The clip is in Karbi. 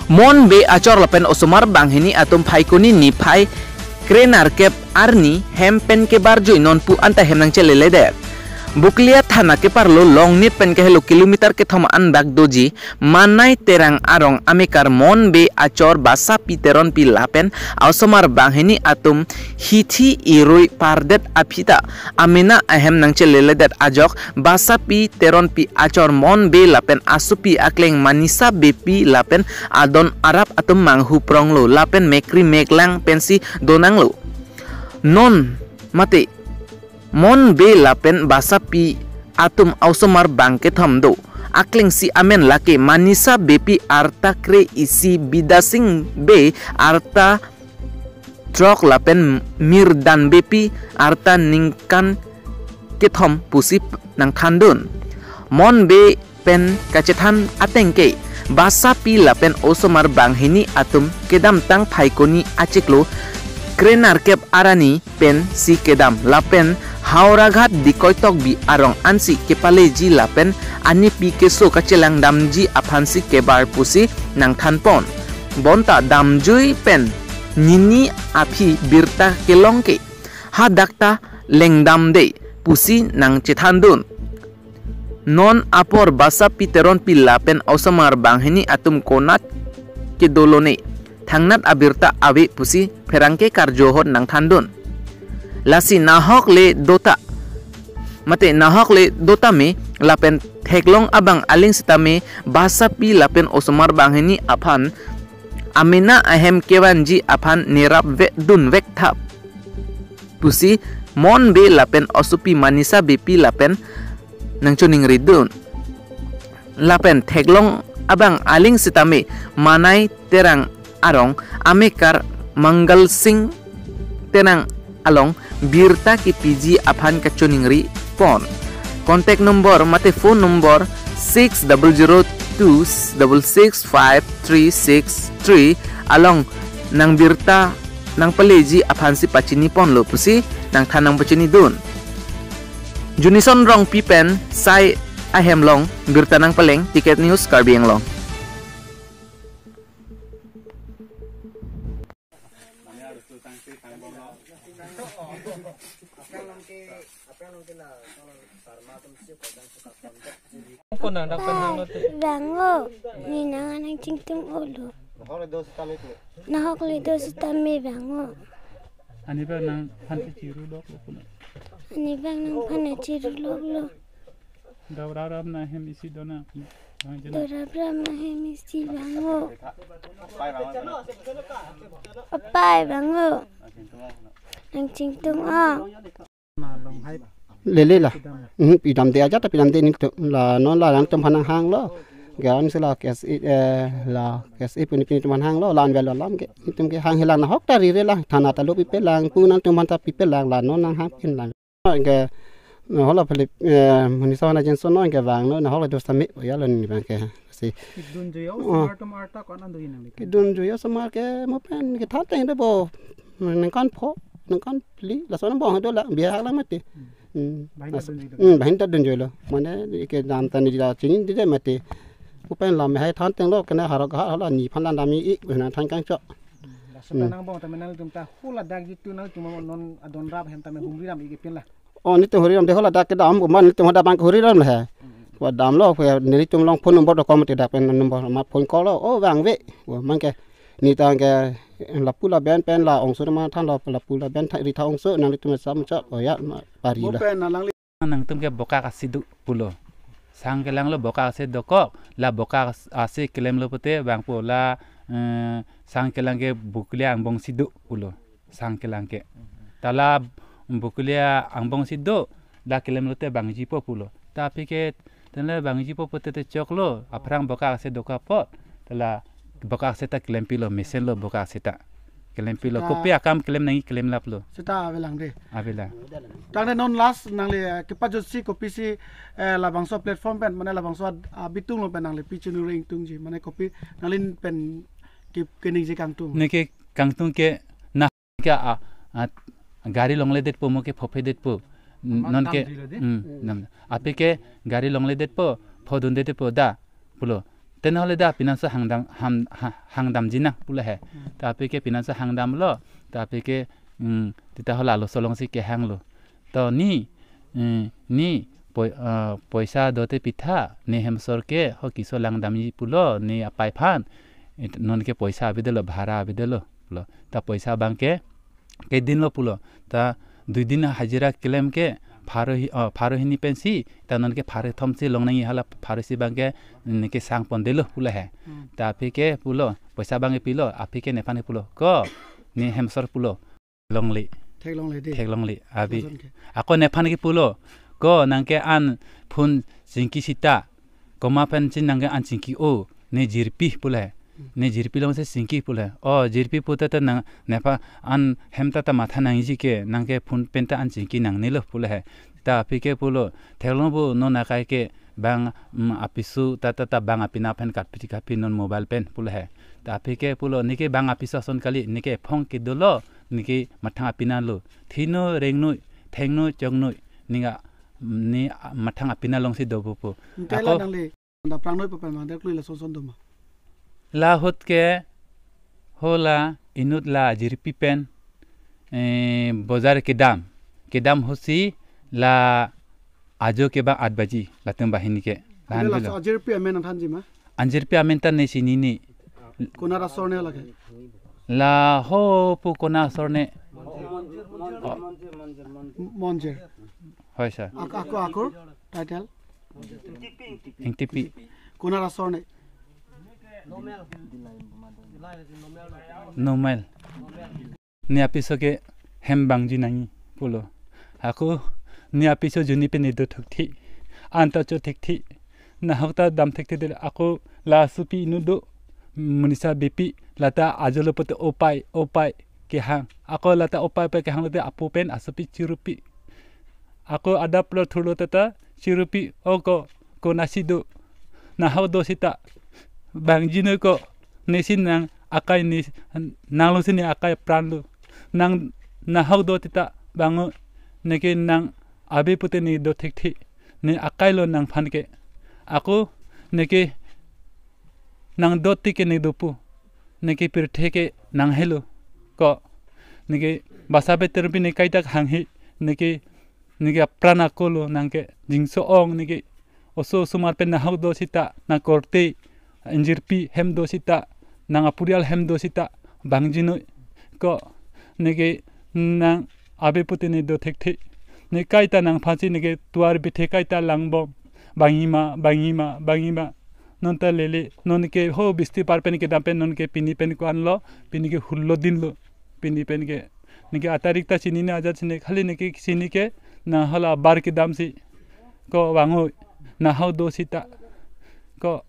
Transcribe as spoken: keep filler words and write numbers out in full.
Mon Bey achor lapen osomar banghini atum Phaikuni niphai krenerkep arni hem pen kebarjui nonpu anta hem nangcheleledet. Bokolia thana keparlo Longnit pen kahelo kilometer kethom anbak doji Manai Terang arong amekar Mon Bey achor Basapi Teronpi lapen osomar banghini atum hithi irui pardet aphi ta amena ahem nangcheleledet ajok Basapi Teronpi achor Mon Bey lapen asopi akleng Manisa Beypi lapen adon arap atum manghu pronglo lapen mekri meklang pensi donanglo. Non mate Mon Bey lapen Basapi atum osomar bang kethom do. Aklengsi amen lake Manisa Beypi arta kre-isi, Bidasing Bey arta throk lapen Mirdan Beypi arta ningkan kethom pusi nangthandun. Mon Bey pen kachethan ateng ke Basapi lapen osomar banghini atum kedamtang Phaikuni achiklo krenerkep arni pensi kedam lapen Howraghat Dikoi Tokbi arong ansi kepaleji lapen anipi keso kachelang damji aphansi kebar pusi nangthanpon. Bonta damjui pen nini aphi birta kelong ke hadak ta lengdamde pusi nangchethandun. Non apor Basapi Teronpi lapen osomar banghini atum konat kedolone thangnat abirta ave pusi pherangke karjo ahut nangthandun. Lasi nahok le dota mate nahok le dotame lapen theklong abang aling sitame Basapi lapen osomar banghini aphan amena ahem kevanji aphan nerap ve dun vek thap pusi Mon Bey lapen asopi Manisa Beypi lapen nangchoningri dun. Lapen theklong abang aling sitame Manai Terang arong amekar Mangal Sing Terang along birta kepiji aphan kachoningri pon. Contact number mate phone number six double zero two double six five three six three along nangbirta nangpaleji aphansi pachini ponlo pusi nangthan nangpachini dun. Junison Rongpi pen sai ahem along birta nangpaleng. Ticket News Karbi Anglong. Vanglo, ne nang nangchingtum olo. Nahok le do sitame vanglo. Ani bang nangphan chiru lok lo pulo. Ani bang nangphan chiru lok lo. Dora ram na hem isi dona. Dora ram na hem isi vanglo. Apai vanglo. Nangchingtum o. Lele la. Hmm, pidamde aja ta pidamde nelitum la non la nangtum aphan nanghanglo. Ke ansi la KSA, eh, la KSA pini pini atum aphan hanglo, la anvel alam ke. Nelitum ke hang helang nahok ta rire la, thana ta lo pipelang, pu nangtum aphan ta pipelang, la non nanghang pin lang. Ke, no, hola Philip, eh, Munisa wana jenso no ke vanglo, nahok le do sitame, ya lo ne vang ke. Si. Idun joyo, Oh. Smartum arta kon an do hinang. Idun joyo osomar ke mo pen kethan teng do bo. Ningkan pho, ningkan phli, lason bong do la, bihak la mati. Hmm. Hmm. Bahin ta As- dunjoi lo. Hmm, bahin ta dunjoi lo. Mane ke dam tani da chini di de mati. Mo pen lam hai than teng lo, kena harok ha hala nephan lan dam i, na than kangchok. Laso Hmm. ta nangbong tame nangtum ta hula dak jitu nangtum non adon rap hem tame humri ram i ke pin la. Oh, nelitum humri ram de hola dak kedam, ko man nelitum hadak bang humri ram le. Hmm. Ko damlo, ko nelitum along phone number do kom te dak pen number ma phone call lo. Oh, vangve. Ko man ke ne ta ke lapu laben pen la ongso ma thanlo, lapu laben tha, ri tha ongso nanglitum sam chot. Oh ya, ma pari Mo lo. Pen na lang Nangtum ke bokak ase do pulo. Sang kelang lo bokak ase dokok, la bokak ase kelemlo pute bang pu la, eh, sang kelang ke Bokolia angbong si do pulo. Sang kelang ke. Ta la Bokolia angbong si do, la kelemlo te bangjipo pulo. Ta aphi ke tenle bangjipo pute te choklo, aphrang bokak ase dokok apot. Ta la bokak ase ta kelempilo, mesenlo bokak ase ta. Kelempilo. Seta Kopi akam kelem nangji kelemlaplo. Seta avelang de. Avelang. Tangte non last nangli, eh, kepajutsi kopisi, eh, labangso platform pen, mane labangso ad-, abitung lo pen nangli pichinuri ingtungji, mane kopi nangli pen ke, keningje kangtung. Neke kangtung ke na ke a, a, gari longledetpo mo ke phophe detpo. N-, Amat non ke, damji lo de. Hmm, Hmm. nam. Aphi ke gari longledetpo, phodun detpo da, pulo. Tena hole da pinansa hangdam, ham, ha, hangdamji nang pulo he. Hmm. Ta aphi ke pinansa hangdamlo, ta aphi ke, mm, tita hala laso alongsi kehanglo. To ni, mm, ni poi-, ah, poisa dote pitha, ne hem asor ke, ho keso langdamji pulo, ne apei aphan, it-, non ke poisa avedetlo, bhara avedetlo, pulo. Ta poisa abang ke, kedinlo pulo. Ta dui din hajira kelem ke, pharo hi-, oh, pharo hini pensi, ta non ke pharo thomsi longnangji hala pharo isi abang ke, neke sangpondetlo pulo he. Hmm. Ta aphi ke pulo, poisa abang ke pilo, aphi ke nephan ke pulo. Ko, ne hem asor pulo. Longle. Theklongle dei. Theklongle, abi. Lason ke. Ako nephan ke pulo. Ko nang ke an phone chingki sita. Komat pensi nang ke an chingki-o. Ne jirpi pulo he. Hmm. Ne jirpi alongsi chingki pulo he. O, jirpi pute te nang nephan an hem ta ta matha nangji ke. Nang ke phone pen ta an chingki nangnelo pulo he. Ta aphi ke pulo. Theklong pu non akai ke bang, mm, apiso ta ta ta bang apina pen katpiti katpi non mobile pen pulo he. Ta aphi ke pulo neke bang apiso ason kali, neke ephong kedolo, neke mathang apina lo. Thino, rengno, thengno, chokno, ninga, mm, ne mathang apina alongsi dopo pu. Ntai la ako nangli, anda prangnoi papan ma, der klui lason son doma. Lahut ke, hola, inut la jirpi pen, eh, bojar kedam. Kedam ahutsi la ajo ke bang aat baji, latum banghini ke. Lahan anda la bilo. So ajirpi amen nangthanji ma? Ajirpi amen ta ne chinine. Konat asor ne lake? La ho pu konat asor ne. Monjir. Hoi sir. Ak-, ako, ako, title? Ingtipi. Konat asor ne? Nomel. Ne apiso ke hem bangji nangji pulo. Ako ne apiso juni pen ne do thukthi. Anta cho thukthi. Nahok ta dam thukthi dele ako la asopi inut do. Monisa bipi lata ajolo pute opei, opei kehang. Ako lata opei opei kehang lote apo pen asopi chirupi. Ako adap lo thurlo tata chirupi oko konatsi do. Nahok do sita. Bangji noi ko, nesi nang akai ne, nang alongsi ne akai pran lo. Nang nahok do tita bango, neke nang abi pute ne do thukthi. Ne akai lo nangphan ke. Ako neke nang do tik ke ne dopo. Neke pirthe ke nang helo. Ko neke basa beter pi ne kaita hanghe. Neke neke apran ako lo nang ke jingso ong neke oso osomar pen nahok do sita nang korte injirpi hem do sita nang apurial hem do sita bangji noi ko neke nang abi pute ne do thekthe ne kaita nangphansi neke tuar bithe kaita langbom bangji ma bangji ma bangji ma non ta lele non ke ho bisti par pen kedam pen non ke pini pen ko-an lo pini ke hullo din lo pini pen ke neke atarik ta chinine ajat chinine khali neke chini ke nang hala abar kedamsi ko vangoi nahok do sita ko